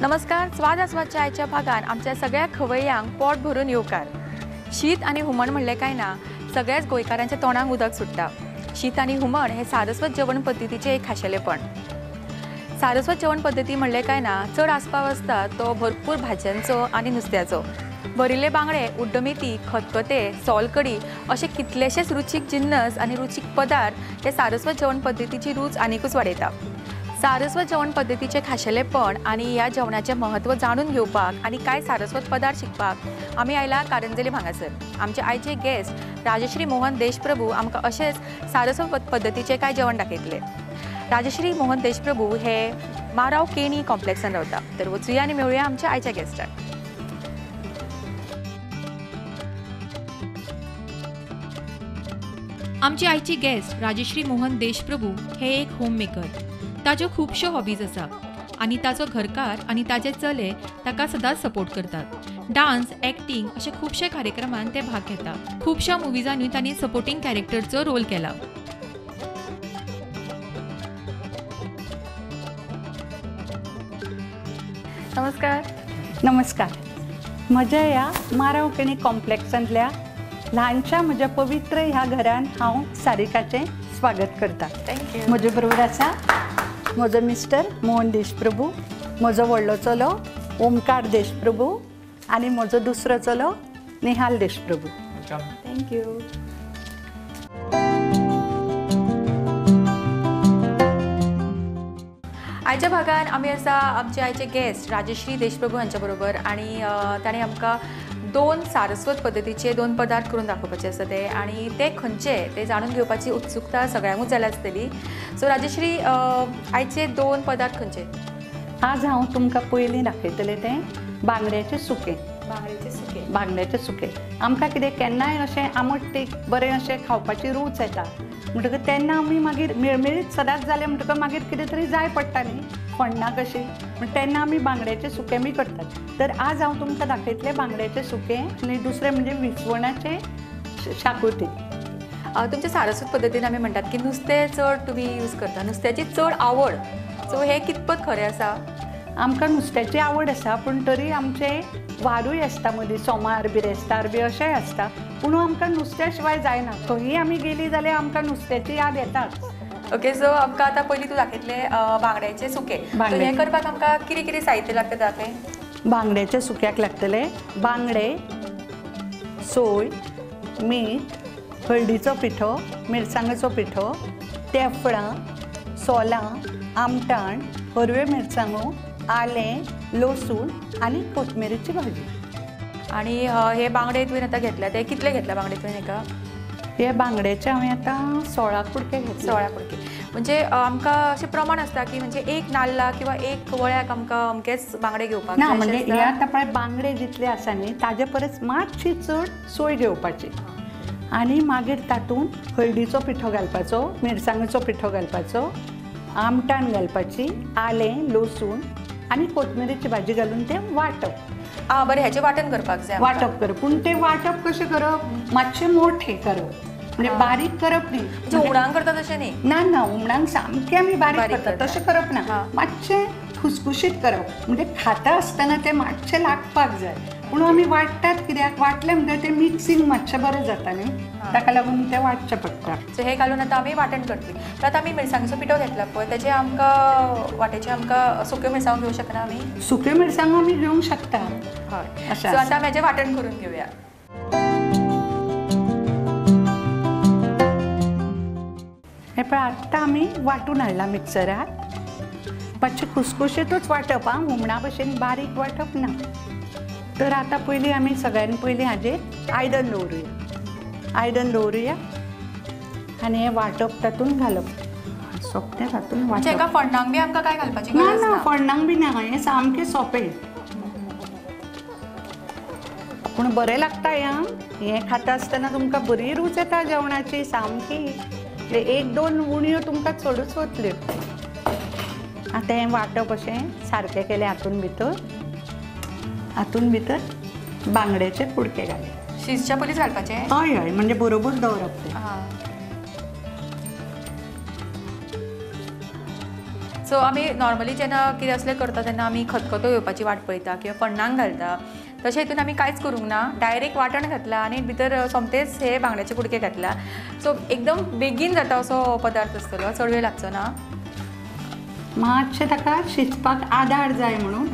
नमस्कार, स्वाद आस्वादच्या आयच्या भागान आमच्या सगळ्या खवय्यांक पोट भरून येवकार। शीत आनी हुमण म्हणलें काय ना सगळ्याच गोंयकारांच्या तोंडाक उदक सुट्टा। शीत आनी हुमण हे सारस्वत जेवण पद्दतीचें एक खाशेलेपण। सारस्वत जेवण पद्दती म्हणलें काय ना चड आस्पाव आसता तो भरपूर भाजयांचो आनी नुस्त्याचो। भरिल्ले बांगडे, उड्डमेथी, खतखते, सोलकडी अशे कितलेशेच रुचीक जिन्नस आनी रुचीक पदार्थ हे सारस्वत जेवण पद्दतीची रूच आनीकूच वाडयता। सारस्वत जेवण पद्दतीचें खाशेलेपण आनी ह्या जेवणाचें म्हत्व जाणून घेवपाक आनी कांय सारस्वत पदार्थ शिकपाक आमी आयला कारंजली हांगासर। आमचे आयचे गेस्ट राजश्री मोहन देशप्रभू आमकां अशेंच सारस्वत पद्दतीचें कांय जेवण दाखयतले। राजश्री मोहन देशप्रभू हे माराव केणी कॉम्प्लेक्सान रावता। तर वचुया आनी मेळुया आमच्या आयच्या गेस्टाक। आमची आयची गेस्ट राजश्री मोहन देशप्रभू हे एक होम मेकर। ताज्यो खुबश्यो हॉबीज आसा आनी ताजो घरकार आनी ताजे चले ताका सदांच सपोर्ट करतात। डान्स, एक्टिंग अशे खुबशे कार्यक्रमांत ते भाग घेता। खुबश्या मुवीजांनी तांणी सपोर्टिंग कॅरेक्टरचो रोल केला। नमस्कार। नमस्कार। म्हज्या ह्या माराव केणी कॉम्प्लेक्सांतल्या ल्हानशा म्हज्या पवित्र ह्या घरान हांव सारिकाचें स्वागत करता। Thank you. म्हजे बरोबर आसा म्हजो मिस्टर मोहन देशप्रभू, म्हजो व्हडलो चलो ओमकार देशप्रभू आनी म्हजो दुसरो चलो निहाल देशप्रभू। Thank you. आयच्या भागान आमी आसा आमचे आयचे गेस्ट राजश्री देशप्रभू हांच्या बरोबर आनी ताणें आमकां दोन सारस्वत पद्दतीचे दोन पदार्थ करून दाखोवपाचे आसा ते आनी ते खंयचे ते जाणून घेवपाची उत्सुकता सगळ्यांकूच जाल्या आसतली। सो राजश्री, आयचे दोन पदार्थ खंयचे? आज हांव तुमकां पयलीं दाखयतलें तें बांगड्याचें सुकें। बांगड्याचें सुकें। बांगड्याचें सुकें आमकां कितें केन्नाय अशें आमट तीख बरें अशें खावपाची रूच येता म्हणटकच तेन्ना आमी मागीर मिळमिळीत सदांच जालें म्हणटकच मागीर कितें तरी जाय पडटा न्ही, फोण्णां कशीं, म्हण तेन्ना आमी बांगड्याचें सुकें बी करतात। तर आज हांव तुमकां दाखयतलें बांगड्याचें सुकें आनी दुसरें म्हणजे विसवणाचें शाकुती। तुमच्या सारस्वत पद्दतीन आमी म्हणटात की नुस्तें चड तुमी यूज करता, नुस्त्याची चड आवड, सो हें कितपत खरें आसा? आमकां नुस्त्याची आवड आसा पूण तरी आमचें वारूय आसता मदीं, सोमार बिरेस्तार बी अशेंय आसता, पूण आमकां नुस्त्या शिवाय जायना। खंयी आमी गेलीं जाल्यार आमकां नुस्त्याची याद येताच। ओके, सो आमकां आतां पयलीं तूं दाखयतलें बांगड्याचें सुकें। हें करपाक आमकां कितें कितें साहित्य लागता दाखय? बांगड्याच्या सुक्याक लागतले बांगडे, सोय, मीठ, हळदीचो पिठो, मिरसांगेचो पिठो, तेफळां, सोलां, आमटाण, हरव्यो मिरसांगो, आलें, लसूण आनी कोथमिरीची भाजी। आनी हे बांगडे तुवें आतां घेतल्या ते कितले घेतल्या बांगडे तुवें हेका? हे बांगड्याचे हांवें आतां 16 कुडके घेतले। 16 कुडके म्हणजे आमकां अशें प्रमाण आसता की म्हणजे एक नाल्ला किंवा एक वळ्याक आमकां अमकेच बांगडे घेवपाक ना? म्हणजे हे आतां पळय बांगडे जितले आसा न्ही ताजे परस मातशी चड सोय घेवपाची आनी मागीर तातूंत हळदीचो पिठो घालपाचो, मिरसांगेचो पिठो घालपाचो, आमटाण घालपाची, आलें, लसूण आनी कोथमिरीची भाजी घालून तें वांटप। आं बरें, हेचें वांटण करपाक जाय। वांटप करप, पूण तें वांटप कशें करप? मातशें मोठें करप, म्हणजे बारीक करप न्ही। म्हणजे हुमणांक करता तशें न्ही? ना ना, हुमणांक सामकें आमी बारीक करतात तशें करप ना, मातशें खुसखुशीत करप, म्हणजे खाता आसतना तें मातशें लागपाक जाय। पूण आमी वांट्टात कित्याक? वांटलें म्हणटकीर तें मिक्सिंग मातशें बरें जाता न्ही, ताका लागून तें वांटचें पडटा। सो हें घालून आतां आमी वांटण करतली। तर आतां आमी मिरसांगेचो पिठो घेतला पळय, तेजे आमकां वाटेचे आमकां सुक्यो मिरसांगो घेवंक शकना आमी? सुक्यो मिरसांगो आमी घेवंक शकता। हय, सो आतां आमी हेजें वांटण करून घेवया। हें पळय आत्तां आमी वांटून हाडलां मिक्सरार। मातशें खुसखुशीतूच वांटप आं, हुमणा भशेन बारीक वांटप ना। तर आतां पयलीं आमी सगळ्यान पयलीं हाजेर आयदन दवरुया, आयदन दवरुया आनी हें वांटप तातूंत घालप, सोंपें तातूंत वांटप। हेका फोण्णांक बी आमकां कांय घालपाची ना? ना, फोण्णांक बी ना, हें सामकें सोंपें पूण बरें लागता। हें हें खाता आसतना तुमकां बरी रूच येता जेवणाची सामकी, एक दोन उणयो तुमकां चडूच वतल्यो। आतां हें वांटप अशें सारकें केलें, हातूंत भितर हातूंत भितर बांगड्याचे कुडके घाले। शिजच्या पयलींच घालपाचे? हय हय, म्हणजे बरोबर दवरप तें। सो आमी नॉर्मली जेन्ना कितें असलें करता तेन्ना आमी खतखतो येवपाची वाट पळयता किंवा फण्णांक घालता. तशें हितून आमी कांयच करूंक ना, डायरेक्ट वांटण घातला आनी भितर सोमतेच हे बांगड्याचे कुडके घातला. सो एकदम बेगीन जाता असो पदार्थ आसतलो, चड वेळ लागचो ना. मातशें ताका शिजपाक आदार जाय म्हणून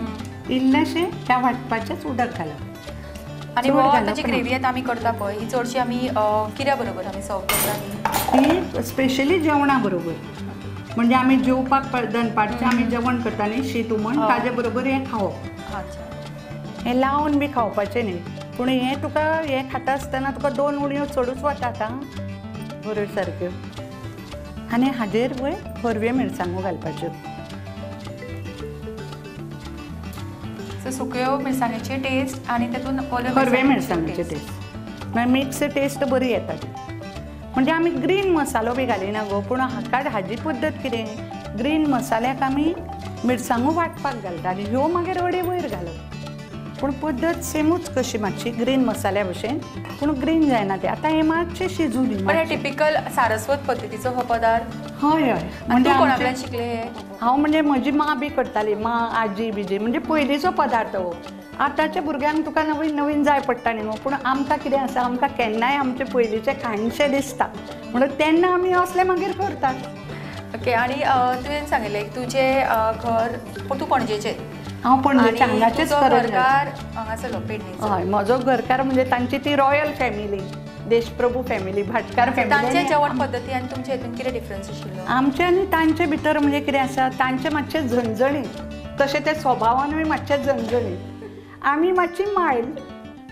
इल्लेशें त्या वांटपाचेंच उदक घालप. आनी हो आतां जी ग्रेवी आतां आमी करता पळय ही चडशी आमी कित्या बरोबर आमी सर्व करता? ही स्पेशली जेवणा बरोबर, म्हणजे आमी जेवपाक दनपारचें आमी जेवण करता न्ही शीत हुमण, ताजे बरोबर हें खावप. हें लावन बी खावपाचें न्ही, पूण हें तुका हें खाता आसतना तुका 2 उणयो चडूच वतात आं बऱ्यो सारक्यो. आनी हाजेर वयर हरव्यो मिरसांगो घालपाच्यो. सो सुक्यो मिरसांगेची टेस्ट आनी तातूंत हरव्या मिरसांगेची टेस्ट, मागीर मिक्स टेस्ट बरी येता. म्हणजे आमी ग्रीन मसालो बी घालिना गो, पूण हाका हाजी पद्दत कितें, ग्रीन मसाल्याक आमी मिरसांगो वांटपाक घालता आनी ह्यो मागीर वडे वयर घालप. पूण पद्दत सेमूच कशी मातशी ग्रीन मसाल्या भशेन, पूण ग्रीन जायना तें. आतां हें मातशें शिजूनी. पण हे टिपिकल सारस्वत पद्दतीचो हो पदार्थ. हय हय. म्हणजे कोणा कडल्यान शिकले हे? हांव म्हणजे म्हजी माँ बी करताली, माँ आजी बिजी, म्हणजे पयलींचो पदार्थ हो. आतांच्या भुरग्यांक तुका नवीन नवीन जाय पडटा न्ही, पूण आमकां कितें आसा, आमकां केन्नाय आमचे पयलींचें खाणशें दिसता म्हणून तेन्ना आमी असलें मागीर करतात. ओके. आनी तुवें सांगिल्लें तुजें घर, पूण तूं पणजेचें? हांव पणजेचें, हांगाचेच. घरकार हांगासरलो पेडणेचो? हय, म्हजो घरकार म्हणजे तांची ती royal family, Deshprabhu family, Bhatkar family. तांचे जेवण पद्दती आनी तुमचे हितून कितें डिफरन्स आशिल्लो? आमचे आनी तांचे भितर म्हणजे कितें आसा, तांचे मातशें झणझणीत, तशें ते स्वभावानूय मातशें झणझणीत, आमी मातशी मायल्ड,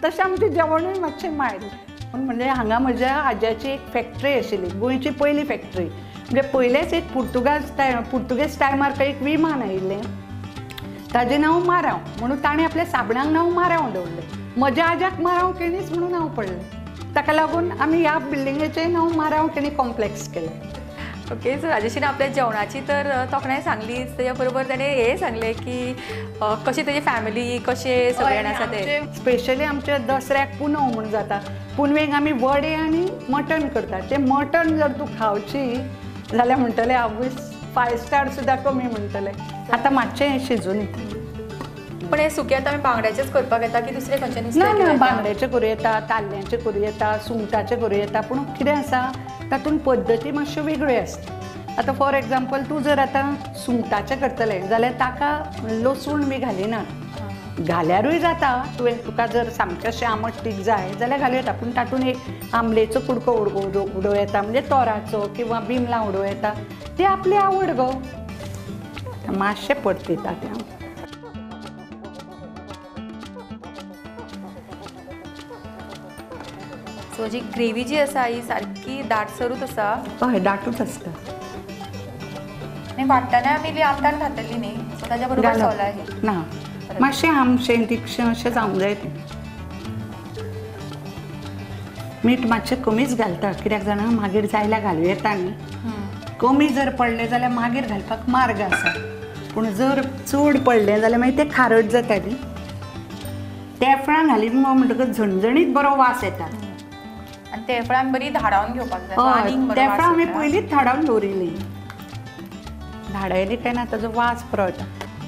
तशें आमचें जेवणूय मातशें मायल्ड. पूण म्हणजे हांगा म्हज्या आज्याची एक फॅक्टरी आशिल्ली, गोंयची पयली फॅक्टरी. म्हणजे पयलेंच एक पुर्तुगेज टायमार एक विमान आयिल्लें, ताजें नांव मारांव, म्हणून ताणें आपल्या साबणांक नांव मारांव दवरलें. म्हज्या आज्याक मारांव केणीच म्हणून नांव पडलें, ताका लागून आमी ह्या बिल्डिंगेचें नांव मारांव केणी कॉम्प्लेक्स केलें. ओके. सो राजेशीन आपल्या जेवणाची तर तोखणाय सांगलीच, तेज्या बरोबर ताणें हें सांगलें की कशी तेजी फॅमिली, कशें सगळे जाण आसा ते. स्पेशली आमच्या दसऱ्याक पुनव म्हूण जाता, पुनवेक आमी वडे आनी मटण करतात. तें मटण जर तूं खावची जाल्यार म्हणटलें आवय 5 स्टार सुद्दां कमी म्हणटलें. आतां मातशें हें शिजूनी. पण हे सुके आतां आमी बांगड्याचेच करपाक येता की दुसरे खंयचे नुस्तें? ना ना, बांगड्याचें करूं येता, ताल्ल्यांचें करूं येता, सुंगटाचें करूं येता. पूण कितें आसा, तातूंत पद्दती मातश्यो वेगळ्यो आसता. आतां फॉर एग्जाम्पल तूं जर आतां सुंगटाचें करतलें जाल्यार ताका लसूण बी घालिना, घाल्यारूय जाता. तुवें तुका जर सामकें अशें आमट तीख जाय जाल्यार घालूं येता, पूण तातूंत एक आमलेचो कुडको उडोवं येता, म्हणजे तोराचो किंवा बिमलां उडोवं येता. ती आपली आवड गो. मातशें परतिता तें. सो जी ग्रेवी जी आसा ही सारकी दाटसरूच आसा. हय, दाटूच आसता. आनी वांट्टना आमी इल्ली आमटाण घातली न्ही, सो ताज्या बरोबर सोलां ही ना, मातशें आमशें तिखशें अशें जावंक जाय तें. मीठ मातशें कमीच घालता, कित्याक जाणा मागीर जायल्यार घालूं येता न्ही. कमी जर पडलें जाल्यार मागीर घालपाक मार्ग आसा, पूण जर चड पडलें जाल्यार मागीर तें खारट जाता न्ही. तेफळां घालीत मुगो म्हणटकच झणझणीत बरो वास येता. आनी तेफळां बरी धाडावन घेवपाक जाय. तेफळां आमी पयलींच धाडावन दवरिल्लीं, धाडायली काय ना ताजो वास बरो येता.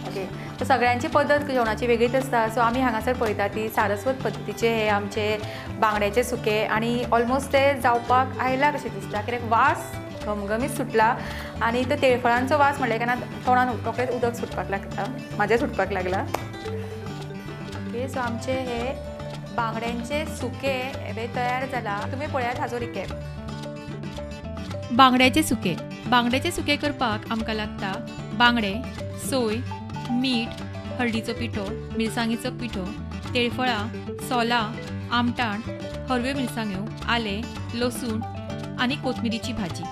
ओके. सो सगळ्यांची पद्दत जेवणाची वेगळीच आसता. सो आमी हांगासर पळयता ती सारस्वत पद्दतीचे हे आमचे बांगड्याचे सुके आनी ऑलमोस्ट ते जावपाक आयला कशें दिसता, कित्याक वास घमघमीत सुटला आनी तो तेळफळांचो वास म्हणल्यार केन्ना तोंडान रोखडेंच उदक सुटपाक लागता, म्हाजें सुटपाक लागला. ओके. सो आमचे हे बांगड्यांचे सुके हे तयार जाला. तुमी पळयात हाजो रिकॅप. बांगड्याचे सुके. बांगड्याचे सुके करपाक आमकां लागता बांगडे, सोय, मीठ, हळदीचो पिठो, मिरसांगेचो पिठो, तेळफळां, सोलां, आमटाण, हरव्यो मिरसांग्यो, आलें, लसूण आनी कोथमिरीची भाजी.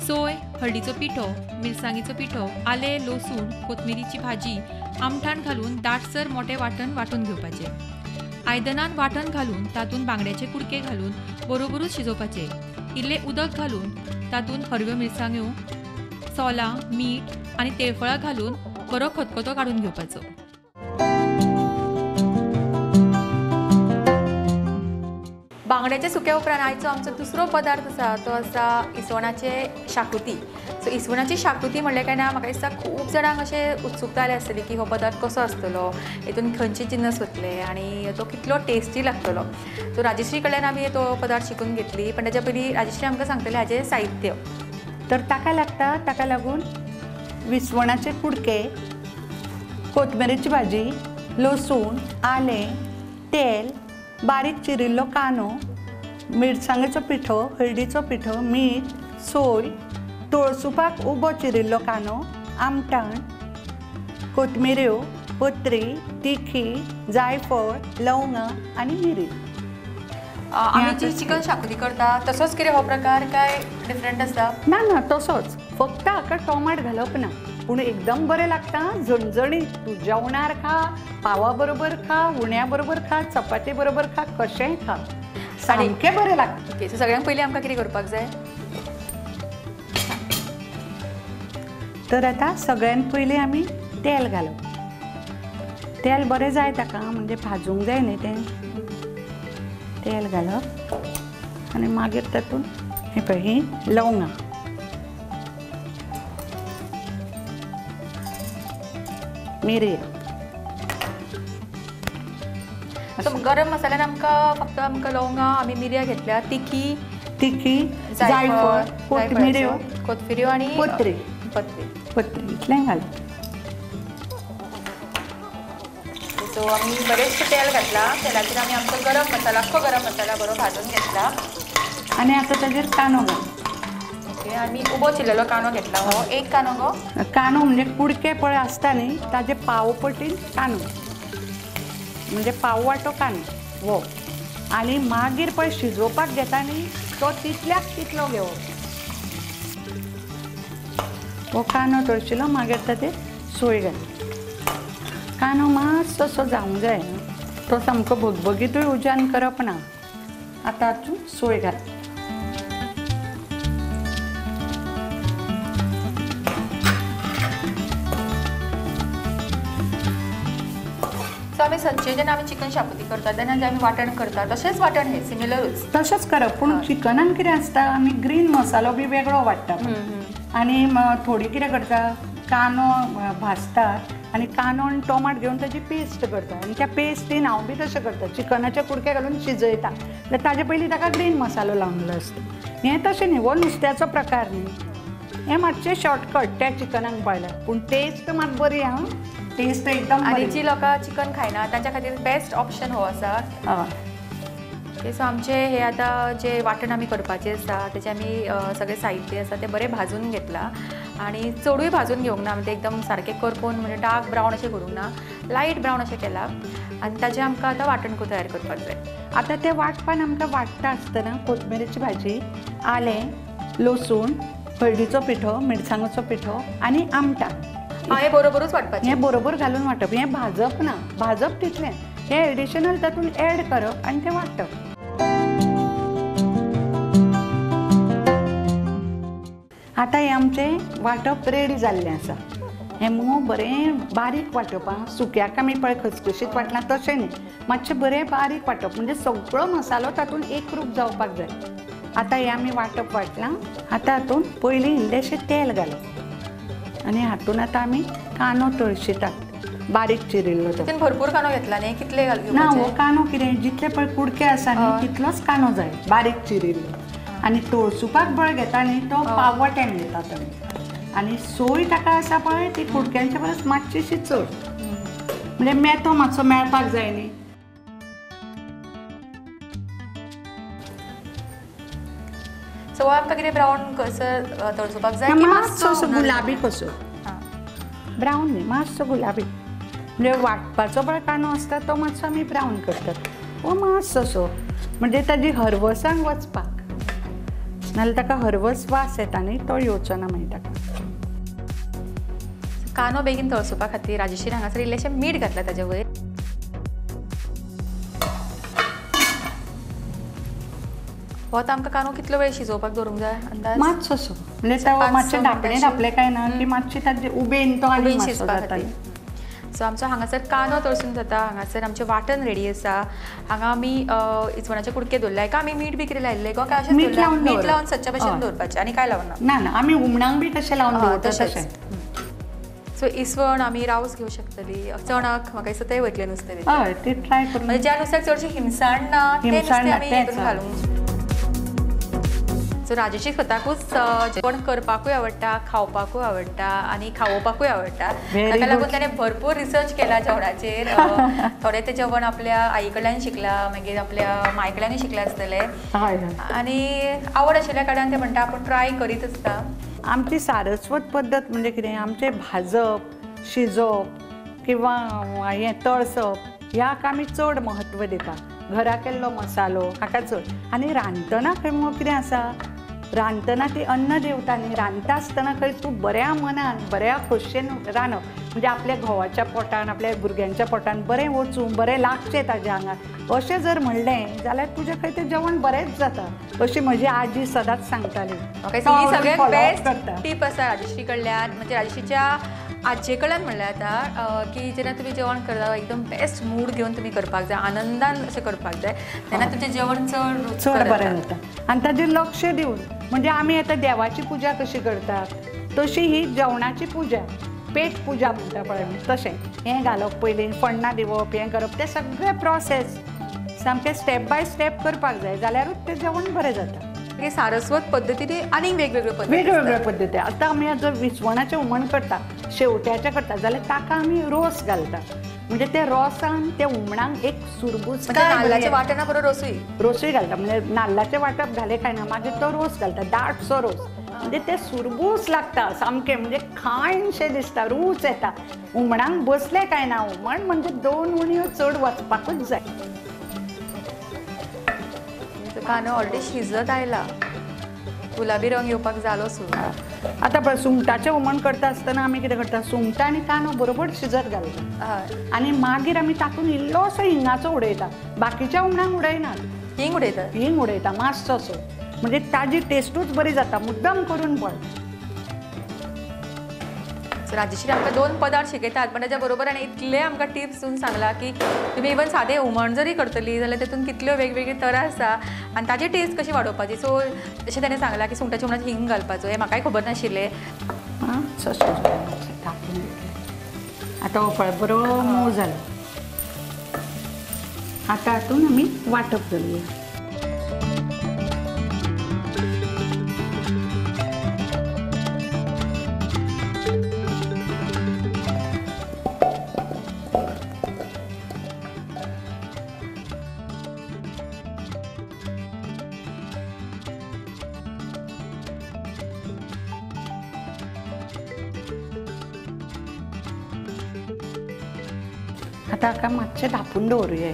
सोय, हळदीचो पिठो, मिरसांगेचो पिठो, आलें, लसूण, कोथमिरीची भाजी, आमटाण घालून दाटसर मोटें वांटण वांटून घेवपाचें. आयदनान वांटण घालून तातूंत बांगड्याचे कुडके घालून बरोबरूच शिजोवपाचे. इल्लें उदक घालून तातूंत हरव्यो मिरसांग्यो, सोलां, मीठ आनी तेळफळां घालून बरो खतखतो काडून घेवपाचो. बांगड्याच्या सुक्या उपरांत आयचो आमचो दुसरो पदार्थ आसा तो आसा इसवणाचे शाकुती. सो इसवणाची शाकुती म्हणलें काय ना म्हाका दिसता खूब जाणांक अशें उत्सुकता आसली आसतली की हो पदार्थ कसो आसतलो, हितून खंयचे जिनस वतले आनी तो कितलो टेस्टी लागतलो. सो राजश्री कडल्यान आमी तो पदार्थ शिकून घेतली, पण ताच्या पयलीं राजश्री आमकां सांगतले हाजें साहित्य. तर ताका लागता, ताका लागून विसवणाचे कुडके, कोथमिरेची भाजी, लसूण, आलें, तेल, बारीक चिरिल्लो कांदो, मिरसांगेचो पिठो, हळदीचो पिठो, मीठ, सोय, तळसुपाक उबो चिरिल्लो कांदो, आमटाण, कोथमिऱ्यो, पत्री, तिखी, जायफळ, लवंगां आनी मिरी. आमी जी चिकन शाकुती करता तसोच कितें हो प्रकार काय डिफरंट आसा? ना ना, तसोच, फक्त हाका टोमाट घालप ना, पूण एकदम बरें लागता, झणझणीत. तूं जेवणार खा, पावा बरोबर खा, उण्या बरोबर खा, चपाती बरोबर खा, कशेंय खा, सामकें बरें लागता. ओके, सो सगळ्यांत पयलीं आमकां कितें करपाक जाय? तर आतां सगळ्यांत पयलीं आमी तेल घालप. तेल बरें जाय ताका, म्हणजे भाजूंक जाय न्ही तें. तेल घालप आनी मागीर तातूंत हें पळय हीं लवंगां, मिरयो. गरम मसाल्यान आमकां फक्त आमकां लवंगां, आमी मिरयां घेतल्या, तिखी, तिखी, जायफळ, कोथमिऱ्यो, कोथमिऱ्यो आनी पत्री, पत्री, पत्री इतलें घालप. सो आमी बरेंचशें तेल घातलां. तेलाचेर आमी आमचो गरम मसाला, आख्खो गरम मसाला बरो भाजून घेतला आनी आतां ताजेर कांदो घाल. ओके, आमी उबो चिरलेलो कांदो घेतला. हो एक कांदो गो? कांदो म्हणजे कुडके पळय आसता न्ही ताजे पाव पटीन कांदो, म्हणजे पाव वांटो कांदो हो. आनी मागीर पळय शिजोवपाक घेता न्ही तो तितल्याक तितलो घेवप. हो कांदो तळशिलो, मागीर ताजेर सोय घाल. कांदो मातसो असो जावंक जाय, तो सामको भगभगीतूय उज्यान करप ना. आतां तूं सोय घाल. सो आमी सदचे जेन्ना आमी चिकन शाकुती करतात तेन्ना जें आमी वांटण करतात तशेंच वांटण हें सिमिलरूच तशेंच करप, पूण चिकनान कितें आसता आमी ग्रीन मसालो बी वेगळो वाडटा आनी थोडी कितें करता, कांदो भाजता आनी कांदो आनी टोमाट घेवन ताजी पेस्ट करता आनी त्या पेस्टीन हांव बी तशें करता, चिकनाचे कुडके घालून शिजयता. ताजे पयलीं ताका ग्रीन मसालो लावलेलो आसता. हें तशें न्ही, हो नुस्त्याचो प्रकार न्ही, हें मातशें शॉर्टकट त्या चिकनाक पळयल्यार, पूण टेस्ट मात बरी आं, टेस्ट एकदम. आनी जी लोकां चिकन खायना तांच्या खातीर बेस्ट ऑप्शन हो आसा. ओके, सो आमचें हें आतां जें वांटण आमी करपाचें आसा तेजें आमी सगळें साहित्य आसा तें बरें भाजून घेतलां आनी चडूय भाजून घेवंक ना, म्हणजे एकदम सारकें करपून म्हणजे डार्क ब्रावन अशें करूंक ना, लायट ब्रावन अशें केलां आनी ताजें आमकां आतां वांटण तयार करपाक जाय. आतां तें वांटपान आमकां वांट्टा आसतना कोथमिरेची भाजी, आलें, लसूण, हळदीचो पिठो, मिरसांगेचो पिठो आनी आमटाण. हें बरोबरूच वांटपाचें, हें बरोबर घालून वांटप, हें भाजप ना, भाजप तितलें, हें एडिशनल तातूंत एड करप आनी तें वांटप. आतां हें आमचें वांटप रेडी जाल्लें आसा. हें मोव बरें बारीक वांटप आं, सुक्याक आमी पळय खसखशीत वांटलां तशें न्ही, मातशें बरें बारीक वांटप म्हणजे सगळो मसालो तातूंत एकरूप जावपाक जाय. आतां हें आमी वांटप वांटलां. आतां हातूंत पयलीं इल्लेंशें तेल घालप आनी हातूंत आतां आमी कांदो तळशितात बारीक चिरिल्लो. तो भरपूर कांदो घेतला न्ही, कितले घालप ना? हो कांदो कितें जितले पळय कुडके आसा न्ही तितलोच कांदो जाय बारीक चिरिल्लो. आनी तळसुपाक पळय घेता न्ही तो पाव वाट्यान घेतात आमी. आनी सोय ताका आसा पळय ती कुडक्यांच्या परस मातशीशी चड, म्हणजे मेथो मातसो मेळपाक जाय न्ही. सो आमकां कितें ब्रावन कसो तळसुपाक जाय? मातसो असो गुलाबी कसो, ब्रावन न्ही, मातसो गुलाबी, म्हणजे वांटपाचो पळय कांदो आसता तो मातसो आमी ब्रावन करतात, हो मातसो असो म्हणजे ताजी हरवसाण वचपाक, नाल्यार ताका हरवस वास येता न्ही तो येवचो ना मागीर ताका. कांदो बेगीन तळसुपा खातीर राजश्रीन हांगासर इल्लेशें मीठ घातलां ताजे वयर. हो आतां आमकां कांदो कितलो वेळ शिजोवपाक दवरूंक जाय अंदाज? मातसो असो म्हणजे मातशें धांपणें धांपलें काय ना की मातशें ताजे उबेन तो आनी शिजपा खातीर. सो आमचो हांगासर कांदो तळसून जाता, हांगासर आमचें वांटण रेडी आसा. हांगा आमी इसवणाचे कुडके दवरले. हाका आमी मीठ बी कितें लायिल्लें गो काय अशें? मीठ लावन सदच्या भशेन दवरपाचें आनी काय लावना? ना ना, आमी हुमणांक बी तशें लावन दवरता तशें. सो इसवण आमी रावस घेवं शकतली, चणक म्हाका दिसता तें वयतलें नुस्तें. हय, तें ट्राय करून म्हणजे ज्या नुस्त्याक चडशें हिमसाण ना तें नुस्तें आमी हितून घालूंक. सो राजेशी स्वताकूच जेवण करपाकूय आवडटा, खावपाकूय आवडटा आनी खावोवपाकूय आवडटा. ताका लागून ताणें भरपूर रिसर्च केला जेवणाचेर. थोडें तें जेवण आपल्या आई कडल्यान शिकला, मागीर आपल्या माय कडल्यानूय शिकलां आसतलें. आनी आवड आशिल्ल्या कारणान तें म्हणटा आपूण ट्राय करीत आसता. आमची सारस्वत पद्दत म्हणजे कितें, आमचें भाजप, शिजोवप किंवा हें तळसप ह्याक आमी चड म्हत्व दिता. घरा केल्लो मसालो हाका चड. आनी रांदतना खंय मुगो कितें आसा, रांदतना ती अन्न देवता न्ही, रांदता आसतना खंय तूं बऱ्या मनान बऱ्या खोशयेन रांदप म्हणजे आपल्या घोवाच्या पोटान आपल्या भुरग्यांच्या पोटान बरें वचूं, बरें लागचें ताज्या आंगार अशें जर म्हणलें जाल्यार तुजें खंय तें जेवण बरेंच जाता, अशी म्हजी आजी सदांच सांगताली. ही सगळ्यात बेस्ट टीप आसा राजश्री कडल्यान, म्हणजे राजश्रीच्या आजये कडल्यान म्हणल्यार आतां की जेन्ना तुमी जेवण करता एकदम बेस्ट मूड घेवन तुमी करपाक जाय, आनंदान अशें करपाक जाय, तेन्ना तुमचें जेवण चड चड बरें जाता. आनी ताजेर लक्ष दिवन म्हणजे आमी आतां देवाची पुजा कशी करतात तशी ही जेवणाची पुजा, पेट पुजा म्हणटा पळय तशें हें घालप पयलीं, फण्णां दिवप, हें करप, तें सगळें प्रोसेस सामकें स्टेप बाय स्टेप करपाक जाय जाल्यारूच तें जेवण बरें जाता. सारस्वत पद्दतीने आनीक वेगवेगळ्यो पद्दती, वेगवेगळ्यो पद्दती. आतां आमी जर विसवणाचें हुमण करता, शेवट्याचें करता जाल्यार ताका आमी रोस घालता, म्हणजे त्या रोसान त्या हुमणाक एक सुरबूस, नाल्लाच्या वाटणा बरोबर रोसूय रोसूय घालता. म्हणजे नाल्लाचें वांटप घालें काय ना मागीर तो रोस घालता, दाटसो रोस, म्हणजे ते सुरबूस लागता सामकें, म्हणजे खायनशें दिसता, रूच येता. हुमणाक बसलें काय ना हुमण म्हणजे दोन उणयो चड वचपाकूच जाय. कांदो ऑलरेडी शिजत आयला, गुलाबी रंग येवपाक जालो सुरू. आतां पळय सुंगटाचें हुमण करता आसतना आमी कितें करता, सुंगटां आनी कांदो बरोबर शिजत घालता आनी मागीर आमी तातूंत इल्लोसो हिंगाचो उडयता, बाकीच्या हुमणाक उडयनात. हिंग उडयता, हिंग उडयता मातसो असो, म्हणजे ताजी टेस्टूच बरी जाता. मुद्दम करून पळय. राजेश्री आमकां दोन पदार्थ शिकयतात, पण ताच्या बरोबर आनी इतले आमकां टिप्स दिवन सांगला की तुमी इवन सादें हुमण जरी करतली जाल्यार तातूंत कितल्यो वेगवेगळ्यो तरा आसा आनी ताजी टेस्ट कशी वाडोवपाची. सो अशें ताणें सांगलां की सुंगटाच्या हुमणाक हिंग घालपाचो, हें म्हाकाय खबर नाशिल्लें. आतां हो पळय बरो मोव जालो. आतां हातूंत आमी वांटप दवरुया. आतां हाका मातशें धांपून दवरुया,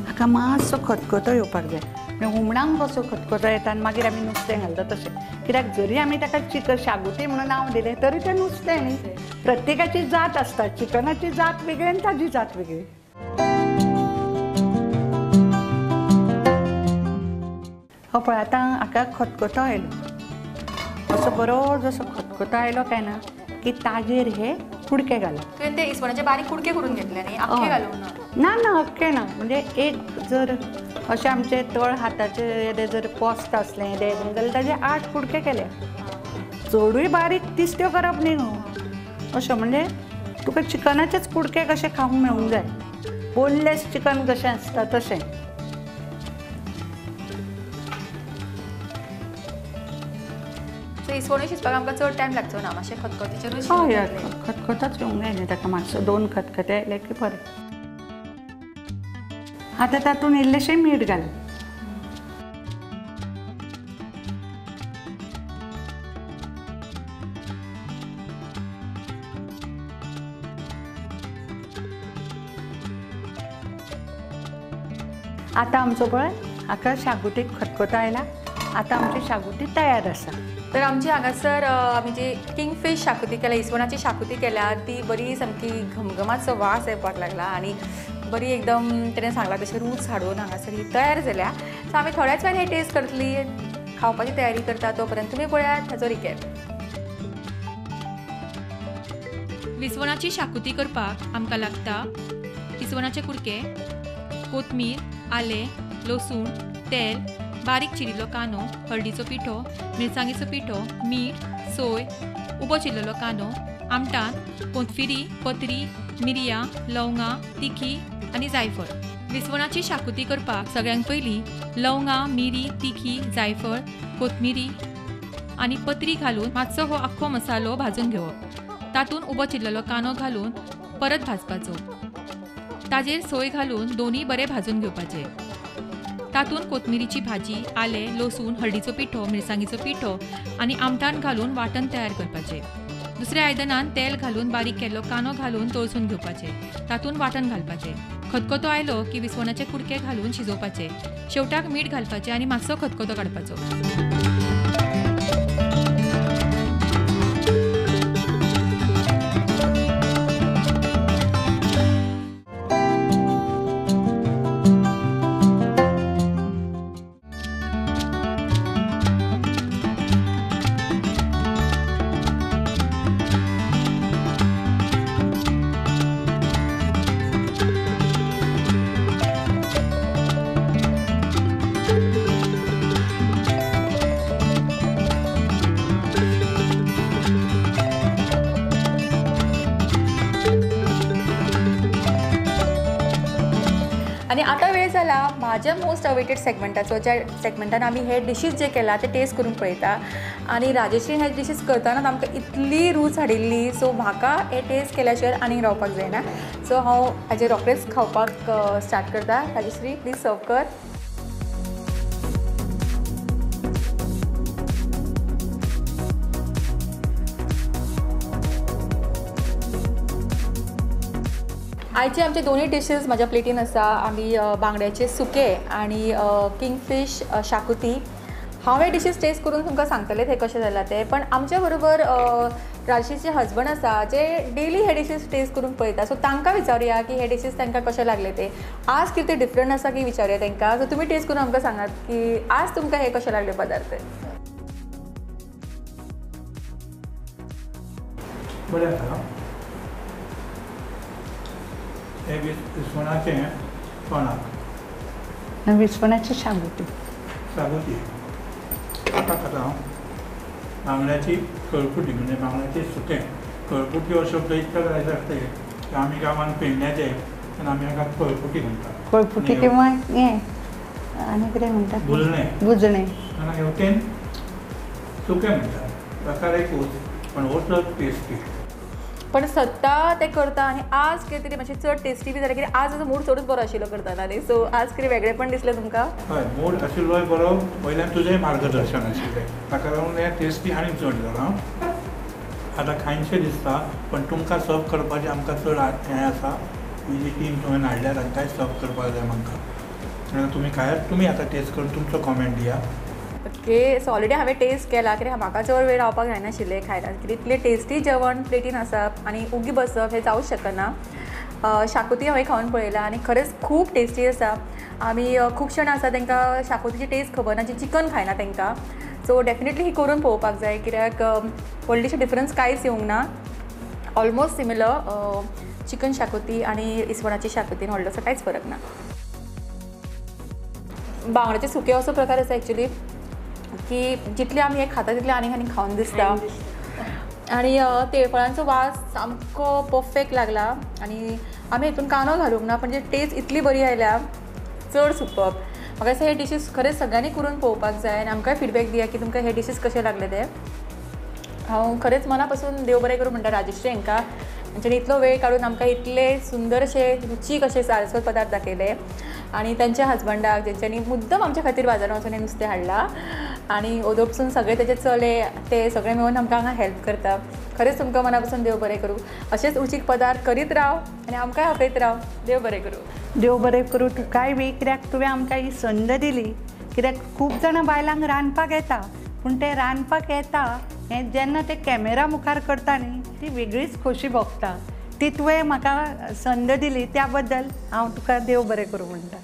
हाका मातसो खतखतो येवपाक जाय. म्हणजे हुमणाक कसो खतखतो येता आनी मागीर आमी नुस्तें घालता तशें, कित्याक जरी आमी ताका चिकन शागुती म्हणून नांव दिलें तरी तें नुस्तें न्ही, प्रत्येकाची जात आसता, चिकनाची जात वेगळी आनी ताजी जात वेगळी. हो पळय आतां हाका खतखतो आयलो, असो बरो जसो खतखतो आयलो काय ना की ताजेर हे कुडके घालप. तुवें ते इसवणाचे बारीक कुडके करून घेतले न्ही, आख्खे घालूंक ना? ना ना, आख्खे ना, म्हणजे एक जर अशें आमचे तळ हाताचे येदे जर पोस्त आसलें येदे जाल्यार ताजे 8 कुडके केले, चडूय बारीक तिसत्यो करप न्ही न्हू, अशें म्हणजे तुका चिकनाचेच कुडके कशे खावंक मेळूंक जाय, बोनलेस चिकन कशें आसता तशें. इसवणूय शिजपाक आमकां चड टायम लागचो ना, मातशें खतखतीचेरूच. हय, खतखतोच येवंक जाय न्ही ताका, मातसो 2 खतखते आयले की बरें. आतां तातूंत इल्लेशें मीठ घाल, आतां आमचो पळय हाका शागुतीक खतखतो आयला, आतां आमची शागुती तयार आसा. तर आमची हांगासर आमी जी किंगफीश शाकुती केल्या, इसवणाची शाकुती केल्या, ती बरी सामकी घमघमाचो वास येवपाक लागला आनी बरी एकदम ताणें सांगला तशें रूच हाडून हांगासर ही तयार जाल्या. सो आमी थोड्याच वेळान हे टेस्ट करतली, खावपाची तयारी करता. तो पर्यंत तुमी पळयात हाचो रिकॅप. विस्वणाची शाकुती करपाक आमकां लागता विस्वणाचे कुडके, कोथमीर, आलें, लसूण, तेल, बारीक चिरिल्लो कांदो, हळदीचो पिठो, मिरसांगेचो पिठो, मीठ, सोय, उबो चिरलेलो कांदो, आमटान, कोथमिरी, पत्री, मिरयां, लवंगां, तिखी आनी जायफळ. विस्वणाची शाकुती करपाक सगळ्यांत पयलीं लवंगां, मिरी, तिखी, जायफळ, कोथमिरी आनी पत्री घालून मातसो हो आख्खो मसालो भाजून घेवप. तातूंत उबो चिरलेलो कांदो घालून परत भाजपाचो. ताजेर सोय घालून दोनूय बरे भाजून घेवपाचे. तातूंत कोथमिरीची भाजी, आलें, लसूण, हळदीचो पिठो, मिरसांगेचो पिठो आनी आमटान घालून वांटण तयार करपाचें. दुसऱ्या आयदनान तेल घालून बारीक केल्लो कांदो घालून तळसून घेवपाचें. तातूंत वांटण घालपाचें. खतखतो आयलो की विस्वणाचे कुडके घालून शिजोवपाचे. शेवटाक मीठ घालपाचें आनी मातसो खतखतो काडपाचो. आनी आतां वेळ जाला म्हाज्या मोस्ट अवेटेड सेगमेंटाचो, ज्या सेगमेंटान आमी हे डिशीज जे केला ते टेस्ट करून पळयता. आनी राजश्री हे डिशीज करतना आमकां इतली रूच हाडिल्ली, सो म्हाका हे टेस्ट केल्या शिवाय आनीक रावपाक जायना. सो हांव हाजेर रोखडेंच खावपाक स्टार्ट करता. राजश्री प्लीज सर्व कर. आयचे आमचे दोनूय डिशीज म्हाज्या प्लेटीन आसा. आमी बांगड्याचे सुके आनी किंगफीश शाकुती. हांव हे डिशीज टेस्ट करून तुमकां सांगतलें ते कशें जालां तें, पण आमच्या बरोबर राजश्रीचे हजबंड आसा जे डेली हे डिशीज टेस्ट करून पळयता. सो तांकां विचारुया की हे डिशीज तांकां कशें लागले ते, आज कितें डिफरंट आसा की विचारुया तांकां. सो तुमी टेस्ट करून आमकां सांगात की आज तुमकां हे कशें लागले पदार्थ. बरें आसा. हे विस्वणाचें तोणाक, विस्वणाची शागुती. शागुती आतां खाता हांव बांगड्याची कळपुटी, म्हणजे बांगड्याचें सुकें. कळपुटी हो शब्द इतलो जाय आसता की आमी गांवांत पेडण्याचे तेन्ना आमी हाका कळपुटी म्हणटा. कळपुटी किंवा हें आनी कितें म्हणटा, बुजणें. बुजणें आनी हेवटेन सुकें म्हणटा. प्रकार एकूच पण हो चड टेस्टी. पण सत्ता ते करता आनी आज कितें तरी मातशें चड टेस्टी बी जालें, कित्याक आज असो मूड चडूच बरो आशिल्लो करतना न्ही. सो आज कितें वेगळें पण दिसलें तुमकां? हय, मूड आशिल्लोय बरो, वयल्यान तुजें मार्गदर्शन आशिल्लें, ताका लागून हें टेस्टी आनी चड जालां. आतां खायनशें दिसता, पण तुमकां सर्व करपाचें आमकां चड हें आसा. ही जी टीम तुवें हाडल्या तांकांय सर्व करपाक जाय म्हाका. तुमी खायात, तुमी आतां टेस्ट करून तुमचो कॉमेंट दिया. ओके, सो ऑलरेडी हांवें टेस्ट केला, कित्याक म्हाका चड वेळ रावपाक जायनाशिल्लें खायला, कित्याक इतलें टेस्टी जेवण प्लेटीन आसप आनी उगी बसप हें जावंक शकना. शाकुती हांवें खावन पळयला आनी खरेंच खूब टेस्टी आसा. आमी खूब जाणां आसा तांकां शाकुतीची टेस्ट खबर ना, जी चिकन खायना तांकां. सो डेफिनेटली ही करून पळोवपाक जाय, कित्याक व्हडलीशी डिफरन्स कांयच येवंक ना. ऑलमोस्ट सिमिलर चिकन शाकुती आनी इसवणाची शाकुतीन व्हडलोसो कांयच फरक ना. बांगड्याचे सुके असो प्रकार आसा एक्चुली की जितले आमी हे खाता तितले आनीक आनीक खावन दिसता. आनी तेळफळांचो वास सामको परफेक्ट लागला आनी आमी हितून कांदो घालूंक ना, पण जे टेस्ट इतली बरी आयल्या, चड सुपर्ब. म्हाका दिसता हे डिशीज खरेंच सगळ्यांनी करून पळोवपाक जाय आनी आमकांय फिडबॅक दिया की तुमकां हे डिशीज कशे लागले ते. हांव खरेंच मना पासून देव बरें करूं म्हणटा राजश्री हांकां, तांच्यांनी इतलो वेळ काडून आमकां इतले सुंदर अशे रुचीक अशे सारस्वत पदार्थ दाखयले. आनी तांच्या हजबंडाक जेंच्यांनी मुद्दम आमच्या खातीर बाजारांत वचून हें नुस्तें हाडलां आनी ओदोळ पसून सगळे तेजे चले ते सगळे मेळून आमकां हांगा हेल्प करता. खरेंच तुमकां मना पासून देव बरें करूं. अशेंच रुचीक पदार्थ करीत राव आनी आमकांय आपयत राव. देव बरें करूं. देव बरें करूं तुकाय बी, कित्याक तुवें आमकां ही संद दिली. कित्याक खूब जाणां बायलांक रांदपाक येता, पूण तें रांदपाक येता हें जेन्ना ते कॅमेरा मुखार करता न्ही, ती वेगळीच खोशी भोगता. ती तुवें म्हाका संद दिली त्या बद्दल हांव तुका देव बरें करूं म्हणटा.